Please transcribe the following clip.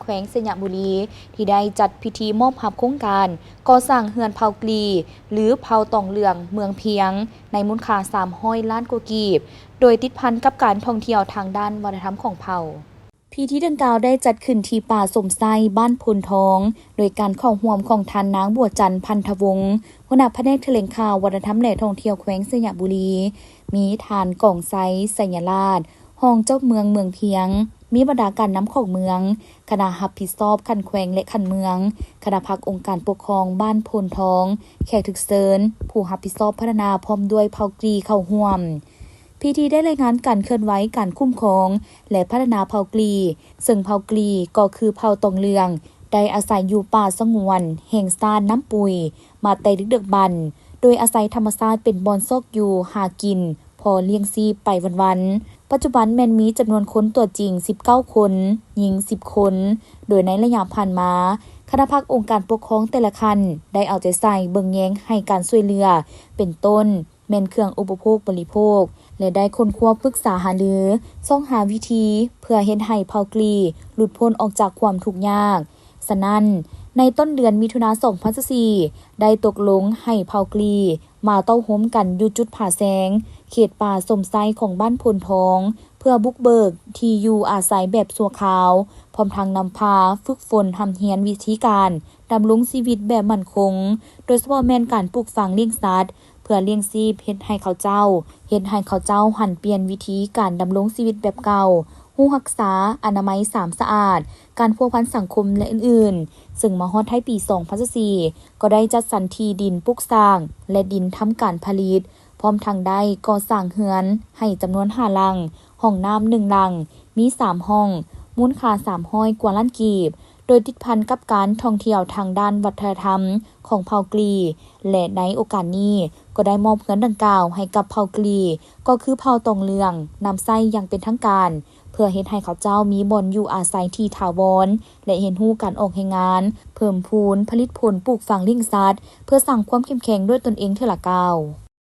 ແຂວງໄຊຍະບູລີ ທີ່ໄດ້ຈັດພິທີມອບຮັບໂຄງການກໍ່ສ້າງເຮືອນເຜົ່າກລີ ຫຼື ເຜົ່າຕອງເຫຼືອງເມືອງພຽງ ໃນມູນຄ່າສາມຮ້ອຍລ້ານກວ່າກີບ ໂດຍຕິດພັນກັບການທ່ອງທ່ຽວທາງດ້ານວັດທະນະທຳຂອງເຜົ່າ. ພິທີດັ່ງກ່າວໄດ້ຈັດຂຶ້ນທີ່ປ່າສົມໄຊ ບ້ານໂພນທອງ ໂດຍການເຂົ້າຮ່ວມຂອງທ່ານນາງ ບົວຈັນ ພັນທະວົງ ຫົວໜ້າພະແນກຖະແຫຼງຂ່າວ ວັດທະນະທຳ ແລະ ທ່ອງທ່ຽວແຂວງໄຊຍະບູລີ, ມີທ່ານ ກອງໄຊ ໄຊຍະລາດ ຮອງເຈົ້າເມືອງເມືອງພຽງ, ມີບັນດາການນຳຂອງເມືອງ, ຄະນະຮັບຜິດຊອບຂັ້ນແຂວງ ແລະ ຂັ້ນເມືອງ, ຄະນະພັກອົງການປົກຄອງບ້ານໂພນທອງ, ແຂກຖືກເຊີນ, ຜູ້ຮັບຜິດຊອບພັດທະນາ ພ້ອມດ້ວຍເຜົ່າກລີເຂົ້າຮ່ວມ. ພິທີໄດ້ລາຍງານການເຄື່ອນໄຫວການຄຸ້ມຄອງ ແລະ ພັດທະນາເຜົ່າກລີ, ເຊິ່ງເຜົ່າກລີກໍຄືເຜົ່າຕອງເຫຼືອງ ໄດ້ອາໄສຢູ່ປ່າສະຫງວນແຫ່ງຊາດນ້ຳປຸຍມາແຕ່ດຶກດຳບັນ, ໂດຍອາໄສທຳມະຊາດເປັນບ່ອນຊອກຢູ່ຫາກິນ ພໍລ້ຽງຊີບໄປວັນໆ. ປັດຈຸບັນແມ່ນມີຈຳນວນຄົນຕົວຈິງສິບເກົ້າຄົນ, ຍິງສິບຄົນ, ໂດຍໃນໄລຍະຜ່ານມາ, ຄະນະພັກອົງການປົກຄອງແຕ່ລະຂັ້ນໄດ້ເອົາໃຈໃສ່ເບິ່ງແຍງໃຫ້ການຊ່ວຍເຫຼືອ ເປັນຕົ້ນ ແມ່ນເຄື່ອງອຸປະໂພກບໍລິໂພກ ແລະ ໄດ້ຄົ້ນຄວ້າປຶກສາຫາລື ຊອກຫາວິທີເພື່ອເຮັດໃຫ້ເຜົ່າກລີຫຼຸດພົ້ນອອກຈາກຄວາມທຸກຍາກ. ສະນັ້ນ, ໃນຕົ້ນເດືອນມິຖຸນາ ສອງພັນຊາວສີ່ ໄດ້ຕົກລົງໃຫ້ເຜົ່າກລີມາເຕົ້າໂຮມກັນຢູ່ຈຸດຜາແຊງ ເຂດປ່າສົມໄຊຂອງບ້ານໂພນທອງ ເພື່ອບຸກເບີກທີ່ຢູ່ອາໄສແບບຊົ່ວຄາວ, ພ້ອມທັງນຳພາຝຶກຝົນຮ່ຳຮຽນວິທີການ ດຳລົງຊີວິດແບບໝັ້ນຄົງ, ໂດຍສະເພາະແມ່ນການປູກຝັງລ້ຽງສັດ ເພື່ອລ້ຽງຊີບ ເຮັດໃຫ້ເຂົາເຈົ້າ, ເຮັດໃຫ້ເຂົາເຈົ້າຫັນປ່ຽນວິທີການດຳລົງຊີວິດແບບເກົ່າ, ຮູ້ຮັກສາອະນາໄມສາມສະອາດ, ການພົວພັນສັງຄົມ ແລະ ອື່ນໆ. ເຊິ່ງມາຮອດທ້າຍປີສອງພັນຊາວສີ່ ກໍໄດ້ຈັດສັນທີ່ດິນປຸກສ້າງ ແລະ ດິນທຳການຜະລິດ, ພ້ອມທັງໄດ້ກໍ່ສ້າງເຮືອນໃຫ້ຈຳນວນຫ້າຫຼັງ, ຫ້ອງນ້ຳໜຶ່ງຫຼັງ, ມີສາມຫ້ອງ, ມູນຄ່າສາມຮ້ອຍກວ່າລ້ານກີບ, ໂດຍຕິດພັນກັບການທ່ອງທ່ຽວທາງດ້ານວັດທະນະທຳຂອງເຜົ່າກລີ ແລະ ໃນໂອກາດນີ້ກໍໄດ້ມອບເຮືອນດັ່ງກ່າວໃຫ້ກັບເຜົ່າກລີ ກໍຄືເຜົ່າຕອງເຫຼືອງ ນຳໃຊ້ຢ່າງເປັນທາງການ ເພື່ອເຮັດໃຫ້ເຂົາເຈົ້າມີບ່ອນຢູ່ອາໄສທີ່ຖາວອນ ແລະ ຮຽນຮູ້ການອອກແຮງງານ, ເພີ່ມພູນຜະລິດຜົນ, ປູກຝັງລ້ຽງສັດ ເພື່ອສ້າງຄວາມເຂັ້ມແຂງດ້ວຍຕົນເອງເທື່ອລະກ້າວ.